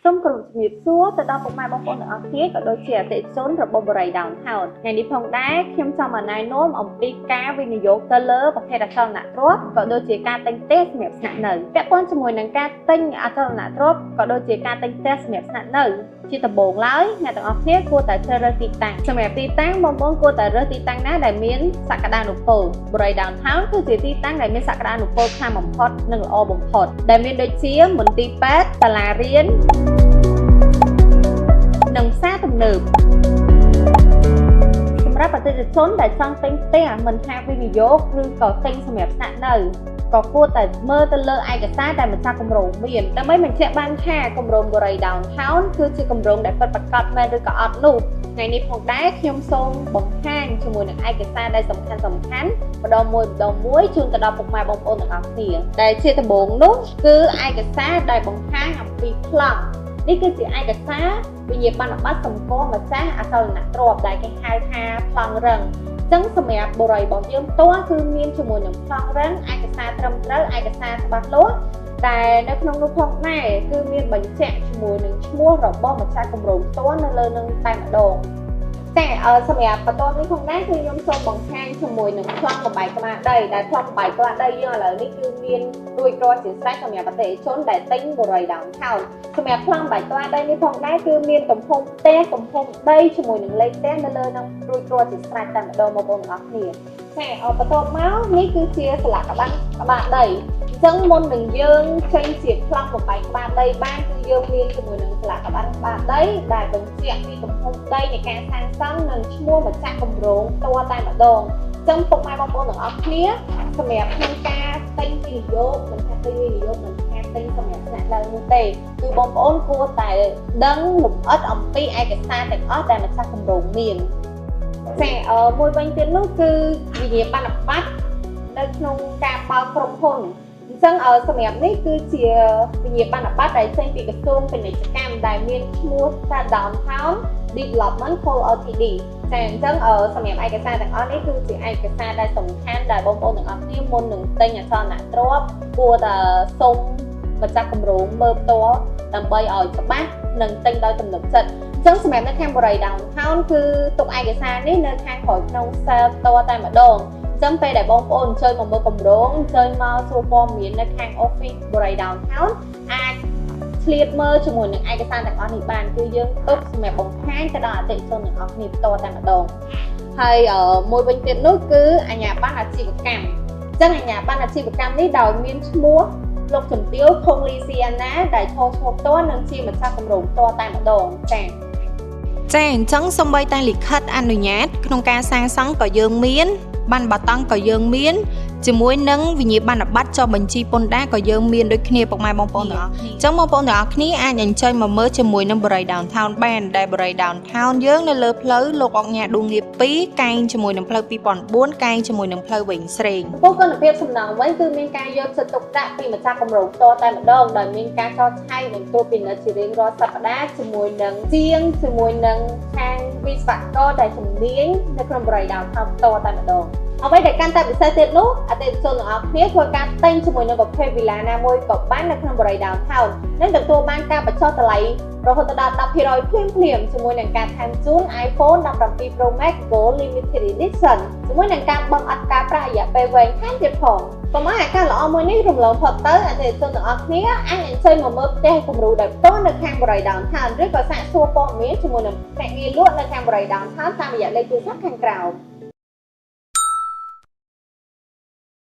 សូមគោរពជំរាបសួរទៅដល់ពុកម៉ែបងប្អូនទាំងអស់គ្នាក៏ដូចជាអតិថិជនរបស់បូរី Downtown ថ្ងៃនេះផងដែរខ្ញុំចង់មកណែនាំអំពីការវិនិយោគទៅលើប្រភេទអចលនទ្រព្យក៏ដូចជាការទិញផ្ទះសម្រាប់ស្នាក់នៅពាក់ព័ន្ធជាមួយនឹងការទិញអចលនទ្រព្យក៏ដូចជាការទិញផ្ទះសម្រាប់ស្នាក់នៅជាដំបូងឡើយអ្នកទាំងអស់គ្នាគួរតែជ្រើសរើសទីតាំងសម្រាប់ទីតាំងបងប្អូនគួរតែរើសទីតាំងណាដែលមានសក្តានុពលបូរី Downtown គឺជាទីតាំងដែលមានសក្តានុពលខ្លាំងបំផុតនិងល្អបំផុតដែលមានដូចជាមន្ទីរពេទ្យសាលារៀននិងផ្សារទំនើបសម្រាប់អតិថិជនដែលចង់ទិញផ្ទះមិនថាវិនិយោគឬក៏ទិញសម្រាប់ស្នាក់នៅក៏គួរតែមើលទៅលើឯកសារដែលម្ចាស់គម្រោងមានដើម្បីបញ្ជាក់បានថាគម្រោងបូរី Downtown គឺជាគម្រោងដែលពិតប្រាកដមែនឬក៏អត់នោះថ្ងៃនេះផងដែរខ្ញុំសូមបង្ហាញជាមួយនឹងឯកសារដែលសំខាន់សំខាន់ម្ដងមួយម្ដងមួយជូនទៅដល់ពុកម៉ែបងប្អូនទាំងអស់គ្នាដែលជាដំបូងនោះគឺឯកសារដែលបង្ហាញអំពីប្លង់នេះគឺជាឯកសារវិញ្ញាបនបត្រសម្គាល់ម្ចាស់អចលនទ្រព្យដែលគេហៅថាប្លង់រឹងចឹងសម្រាប់បូរីរបស់យើងផ្ទាល់គឺមានជាមួយនឹងប្លង់រឹងឯកសារត្រឹមត្រូវឯកសារច្បាស់លាស់តែនៅក្នុងនោះផងដែរគឺមានបញ្ជាក់ជាមួយនឹងឈ្មោះរបស់ម្ចាស់គម្រោងផ្ទាល់នៅលើនឹងតែម្ដងចាអឺសម្រាប់បន្ទាប់នេះផងដែរគឺខ្ញុំសូមបង្ហាញជាមួយនឹងប្លង់បំបែកក្បាលដីដែលប្លង់បំបែកក្បាលដីយើងឥឡូវនេះគឺមានរួចរាល់ជាស្រេចសម្រាប់អតិថិជនដែលទិញបូរី Downtown សម្រាប់ប្លង់បំបែកក្បាលដីនេះផងដែរគឺមានទំហំផ្ទះទំហំដីជាមួយនឹងលេខផ្ទះនៅលើនឹងរួចរាល់ជាស្រេចតែម្ដងបងប្អូនទាំងអស់គ្នាចាអបន្ទាប់មកនេះគឺជាសលាកក្បាលក្បាលដីអញ្ចឹងមុននឹងយើងចេញជាប្លង់បំបែកក្បាលដីបានគឺយើងមានជាមួយនឹងសលាកក្បាលក្បាលដីដែលបញ្ជាក់ពីទំហំដីនៃការសាងសង់និងឈ្មោះម្ចាស់គម្រោងផ្ទាល់តែម្ដងអញ្ចឹងពុកម៉ែបងប្អូនទាំងអស់គ្នាសម្រាប់ក្នុងការទិញវិនិយោគមិនថាទិញវិនិយោគមិនថាទិញសម្រាប់ស្នាក់នៅនោះទេគឺបងប្អូនគួរតែដឹងលម្អិតអំពីឯកសារទាំងអស់ដែលម្ចាស់គម្រោងមានចាអឺមួយវិញទៀតនោះគឺវិញ្ញាបនបត្រនៅក្នុងការបើកក្រុមហ៊ុនអញ្ចឹងសម្រាប់នេះគឺជាវិញ្ញាបនបត្រដែលចេញពីក្រសួងពាណិជ្ជកម្មដែលមានឈ្មោះថា Downtown Development Co Ltd ចាអញ្ចឹងសម្រាប់ឯកសារទាំងអស់នេះគឺជាឯកសារដែលសំខាន់ដែលបងប្អូនទាំងអស់គ្នាមុននឹងទិញអចលនទ្រព្យគួរតែសុំម្ចាស់គម្រោងមើលផ្ទាល់ដើម្បីឲ្យច្បាស់និងទិញដោយទំនុកចិត្តអញ្ចឹងសម្រាប់នៅខាងបូរី Downtown គឺទុកឯកសារនេះនៅខាងក្រោយក្នុង sale ផ្ទាល់តែម្ដងអញ្ចឹងពេលដែលបងប្អូនអញ្ជើញមកមើលគម្រោងអញ្ជើញមកសួរព័ត៌មាននៅខាង office បូរី Downtown អាចឆ្លៀតមើលជាមួយនឹងឯកសារទាំងអស់នេះបានគឺយើងទុកសម្រាប់បង្ហាញទៅដល់អតិថិជនទាំងអស់គ្នាផ្ទាល់តែម្ដងហើយមួយវិញទៀតនោះគឺអាជ្ញាប័ណ្ណអាជីវកម្មអញ្ចឹងអាជ្ញាប័ណ្ណអាជីវកម្មនេះដោយមានឈ្មោះលោកជំទាវខុងលីស៊ីអាណាដែលឈរឈ្មោះផ្ទាល់និងជាម្ចាស់គម្រោងផ្ទាល់តែម្ដងចា៎ ចាអញ្ចឹងសូម្បីតែលិខិតអនុញ្ញាតក្នុងការសាងសង់ក៏យើងមានប័ណ្ណបាតង់ក៏យើងមានជាមួយនឹងវិញ្ញាបនបត្រចុះបញ្ជីពន្ធដារក៏យើងមានដូចគ្នាពុកម៉ែបងប្អូនទាំងអស់អញ្ចឹងបងប្អូនទាំងអស់គ្នាអាចអញ្ជើញមកមើលជាមួយនឹងបូរី Downtown បានដែលបូរី Downtown យើងនៅលើផ្លូវលោកអង្ញាឌូងៀ2កែងជាមួយនឹងផ្លូវ2004កែងជាមួយនឹងផ្លូវវែងស្រេង ចំពោះគុណភាពសំណង់វិញគឺមានការយកចិត្តទុកដាក់ពីម្ចាស់គម្រោងផ្ទាល់តែម្ដងដោយមានការចោទឆែកនិងត្រួតពិនិត្យជារៀងរាល់សប្តាហ៍ជាមួយនឹងជាងជាមួយនឹងខាងវិស្វករដែលជំនាញនៅក្នុងបរិយា Downtown ផ្ទាល់តែម្ដងអ្វីដែលកាន់តែពិសេសទៀតនោះអតិថិជនទាំងអស់គ្នាធ្វើការទិញជាមួយនឹងប្រភេទវីឡាណាមួយក៏បាននៅក្នុងបរិយា Downtown និងទទួលបានការបញ្ចុះតម្លៃរហូតដល់10%ភ្លាមភ្លាមជាមួយនឹងការថែមជូន iPhone 17 Pro Max Gold Limited Edition ជាមួយនឹងការបង់អត់ការប្រាក់រយៈពេលវែងថែមទៀតផងកុំឲ្យឱកាសល្អមួយនេះរំលងផុតទៅអតិថិជនទាំងអស់គ្នាអាចអញ្ជើញមកមើលផ្ទះគំរូដោយផ្ទាល់នៅខាងបរិយា Downtown ឬក៏សាកសួរព័ត៌មានជាមួយនឹងភ្នាក់ងារលក់នៅខាងបរិយា Downtown តាមរយៈលេខទូរស័ព្ទខាងក្រោម។